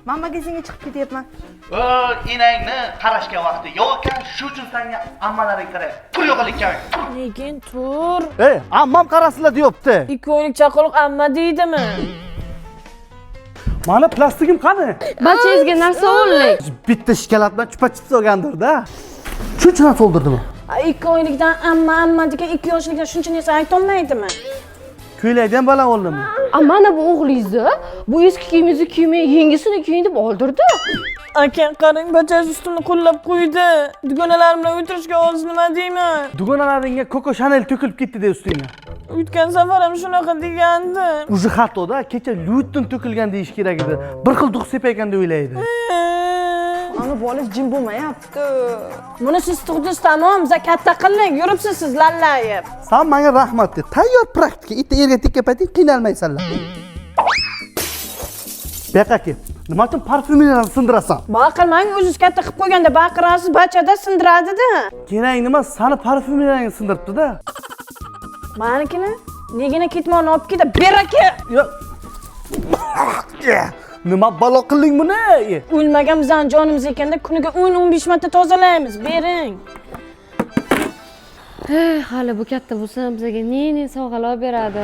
Man magazinga chiqib ketyapman. Enangni qarashga vaqti yo'q ekan, shu uchun senga ammalaring qaraydi. Tur, yo'qol ikkoving. Tur. Lekin tur. Ey, ammam qarasizlar deyapti. 2 oylik chaqaloq amma deydimi? Mani plastigim qani? Barchangizga narsa oldik. Bitta shikolat bilan chupa chips olgandir-da. Shuncha narsa oldirdimi? 2 oylikdan amma amma degan, 2 yoshlikdan shuncha narsa aytolmaydimi? Ko'ylakdan ham baland oldimmi? A, mana bu o'g'lingizni, bu eski kiyimingizni kiymang, yangisini kiying deb oldirdi. Aka, qarang, bachasi ustimni qo'llab qo'ydi. Dugonalarim bilan o'tirishga hozir nima deyman? Dugonalaringga Coco Chanel to'kilib ketdi de ustingga. O'tgan safar ham shunaqa degandi. Уже xatoda, kecha Louis to'kilgan deyish kerak edi. Bir xil dug' sepaykan deb o'ylaydi. Ani bola jim bo'lmayapti. Buni siz tug'dingiz, tamom, biza katta qildik, yuribsiz siz lallayib. San menga rahmat de. Tayyor praktika. Itta erga tekka payting qiynalmaysanlar. Bu yoqqa kel. Nima uchun parfyumlarni sindirasan? Baqirmang, o'zingiz katta qilib qo'yganda baqirasiz, bachada sindiradida. Kerak nima, sani parfyumlaringni sindiribdi-da. Manikini negina ketmonni olib keldi, ber aka. Yo. Nima balo qilding buni? O'lmagan bizani jonimiz ekanda, kuniga 10-15 marta tozalaymiz, bering. Eh, hali bu katta bo'lsa bizga ne-ne sovg'alar olib beradi.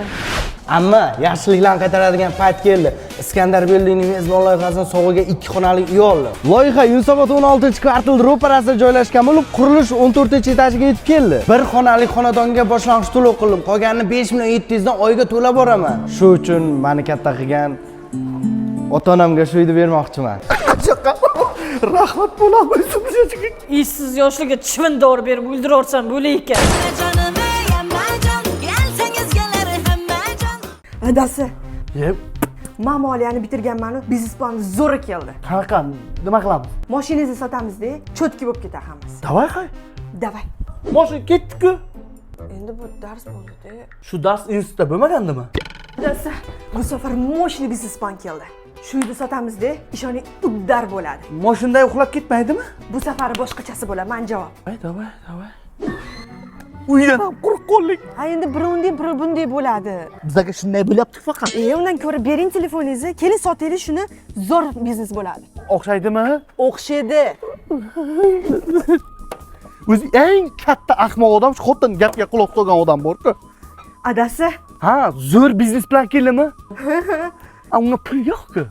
Amma, yaxshiliklarni qaytaradigan payt keldi. Iskandar Buildingning mezbon loyihasini sovg'aga 2 xonali uy oldi. Loyiha Yunusobod 16-kvartal ro'parasida joylashgan bo'lib, qurilish 14-etajiga yetib keldi. Bir xonali xonadonga boshlang'ich to'lov qildim. Qolganini 5 million 700 dan oyga to'lab boraman. Shu uchun meni katta qilgan ota-onamga shu uyni bermoqchiman. Rahmat bo'lam. Esiz yoshliga chivin dori berib o'ldiraversam bo'lar ekan. Canım ey ammajon, kelsangiz kelar hammajon. Adasi, Yep. man moliyani bitirganmanu, biznes plan zo'ri keldi. Qanaqa? Nima qilamiz? Mashinangizni sotamizda, чётко bo'lib ketadi hammasi. Давай, hay. Давай. Mashina ketdi-ku. Endi bu dars bo'ldi-da. Shu dars institutda bo'lmagandimi? Adasi, bu safar мощный biznes plan keldi. Shu uyni sotamizda, ishoning, удар bo'ladi. Mashinada uxlab ketmaydimi? Bu safar boshqachasi bo'ladi, man javob. Давай, давай, давай. Uydan ham quruq qo'llik. Ha, endi biri unday, biri bunday bo'ladi. Bizlarga shunday bo'lyapti faqat. E, undan ko'ra bering telefoningizni, keling sotaylik shuni, zo'r biznes bo'ladi. O'xshaydimi? O'xshaydi. O'zi eng katta ahmoq odam shu xotin gapga quloq solgan odam bor-ku. Adasi, Ha, zo'r biznes plan keldimi? A, unga pul yo'q-ku.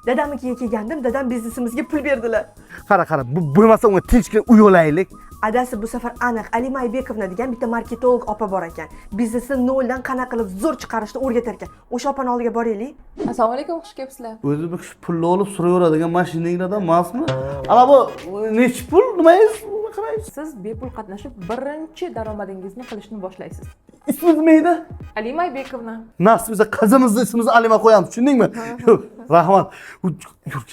Dadamnikiga kelgandim, dadam biznesimizga pul berdilar. Qara, qara, bu bo'lmasa unga tinchgina uy olaylik. Adasi, bu safar aniq Alima Aybekovna degan bitta marketolog opa bor ekan. Biznesni noldan qanaqa qilib zo'r chiqarishni o'rgatar ekan. O'sha opani oldiga boraylik. Assalomu alaykum, xush kelibsizlar. O'zi bu kishi pulni olib suraveradigan mashinanglardan emasmi? Ana bu nechi pul? Nimangiz? Qaraysiz. Siz bepul qatnashib, birinchi daromadingizni qilishni boshlaysiz. Ismingiz nima edi? Alima Aybekovna. Nasib bo'lsa qizimizni ismimizni Alima qo'yamiz, tushundingmi? Yo'q, rahmat. Yur.